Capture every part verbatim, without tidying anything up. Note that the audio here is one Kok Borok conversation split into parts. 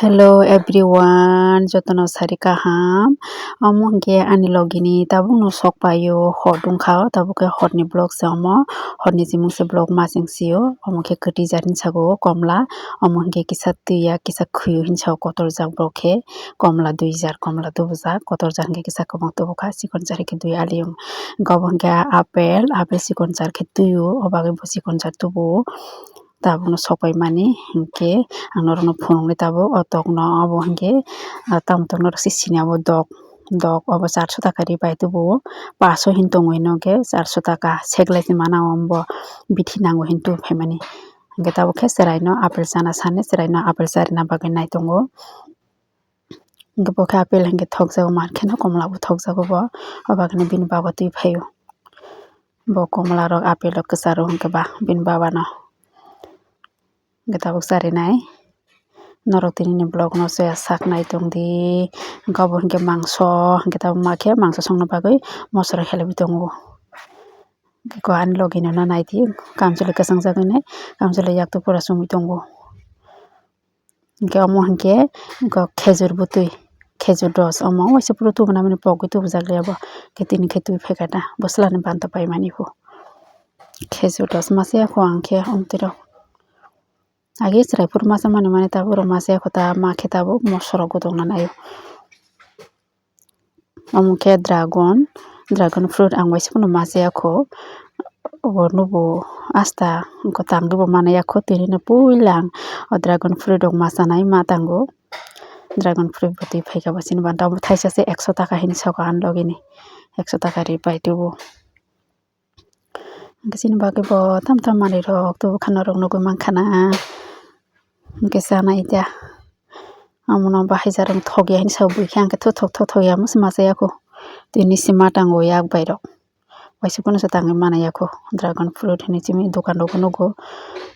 Hello everyone, jotono sari kaham. Omo hwnkhe ani logini tabukno sok paio, hor wngkha o, tabuk khe horni vlog se omo, horni chimung se vlog ma cheng sio. Omo khe kwtwi jar hinwi sago komla, omo hwnkhe kisa twi ya, kisa khwi o hinwi sao kotor jak borok khe, komla dui jar, komla dubujak, kotor jak hwnkhe kisa kwbang tubukha, chikon jar khe dui aliyung. Hwnkhe obo hwnkhe apple, apple chikon jar khe twi o, o bagwi bo chikon jar tubu o. Tabukno sok paimani hinkhe ang norokno phunuknwi tabuk o tokno obo hinkhe, ah, tamo tokno norok se sini abo dok, dok obo charso taka ri pai tubuo, paso hin tongwi no hinkhe charso taka seglai se mana omo bo bithi nango hin tubuphaimani. Hinkhe tabuk khe chwraino apple chana sani, chwraino apple charina bagwi naitongo. Hinkhe bo khe apple hinkhe thokjago, mar kheno komla bo thokjago bo, o bagwi bini baba twi phaio. Bo komla rok, apple rok kwcharo hinkhe ba bini baba no. Hinkhe tabuk charinai. Norok tini ni vlog no soya sak nai tong di. Hinkhe obo hinkhe mangso, hinkhe tabuk ma khe mangso songna bagwi mosra helaiwi tongo. Hinkhe ani logi no naidi, kamchwlwi kwchang jagwi nai, kamchwlwi yak twi pura chumui tongo. Hinkhe omo hinkhe khejur bwtwi, khejur dos omo waisa phuru tubuna mani pogwi tubujak le abo, khe tini khe twi phaikha da bwslani banta paimani phu. Khejur dos masa ya kho ang khe omtwi rok. Age chwrai phuru masa mani mani tabuk rok masa ya kho ta, ma khe tabuk mosra rok godokna naio. Omo khe dragon, dragon fruit ang waisa phano masa ya kho. Obo nubo asta kwtang khe bo mana ya kho, tini no puila ang o dragon fruit rok masa nai ma tango. Dragon fruit bo twi phaikha bo chini banta omo thaisa se ekso taka hinwi sokha ani logi ni, ekso taka ri pai tubu. Hinkhe chini bagwi bo tam tam manwi rok tubu khana rok nugwi mankha na. Hinkhe chanai ta. Omono bahai jar wng thok ya hinwi sa bui khe, hinkhe thuthok thuthok ya masa masa ya kho. Tini se ma tango yak bai rok. Waisa phano se tangwi mana ya kho. Dragon fruit hinwi chini dokan rok nugo.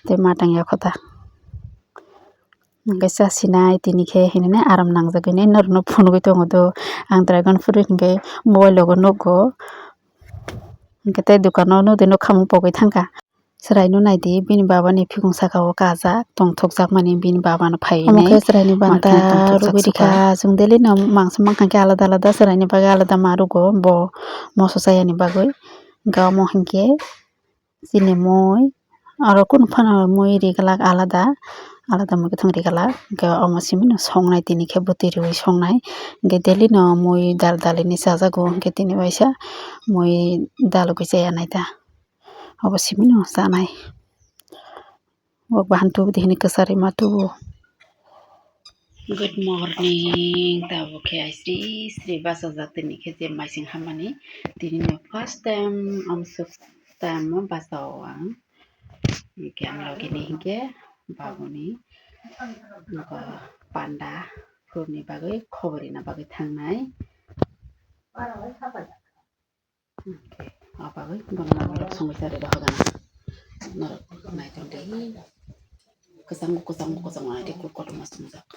Tei ma tang ya kho ta. Hinkhe chasinai tini khe hinwi aram nangjagwi nai norokno phunugwi tongo do. Ang dragon fruit hinkhe mobile rogo nugo. Hinkhe tei dokan o nukdi nukha mung pogwi thangkha. Chwraino naidi, bini babani phikung saka o kajak tongthokjakmani bini babano phaiwi nai. Omo khe chwraini banta rwgwi rikha. Chwng daily no mangsa mankha khe alada alada, chwraini bagwi alada ma rwgo bo moso chayani bagwi. Hinkhe omo hinkhe chini mui, oro kunu phano mui ri glak alada, alada mui kwthwng ri glak. Hinkhe omo simi no songnai, tini khe bwtwi riwi songnai. Hinkhe daily no mui dal dal hinwi chajago, hinkhe tini waisa mui dalogwi chaya nai ta. Obo simi no chanai. Bo bahan tubu de hinwi kwchari ma tubu. Good morning, tabuk khe ai sri sri bachajak tini khe je maising hamani. Tini no first time, amsuk time o bachao ang. Hinkhe ang logi ni hinkhe babuni, hinkhe panda fruit ni bagwi khobor rina bagwi thangnai. Hinkhe o bagwi bono norok songwi chari rw hogana. Norok nai tong di. Kwchang kwchang kwchang ai di, kotorma songjak.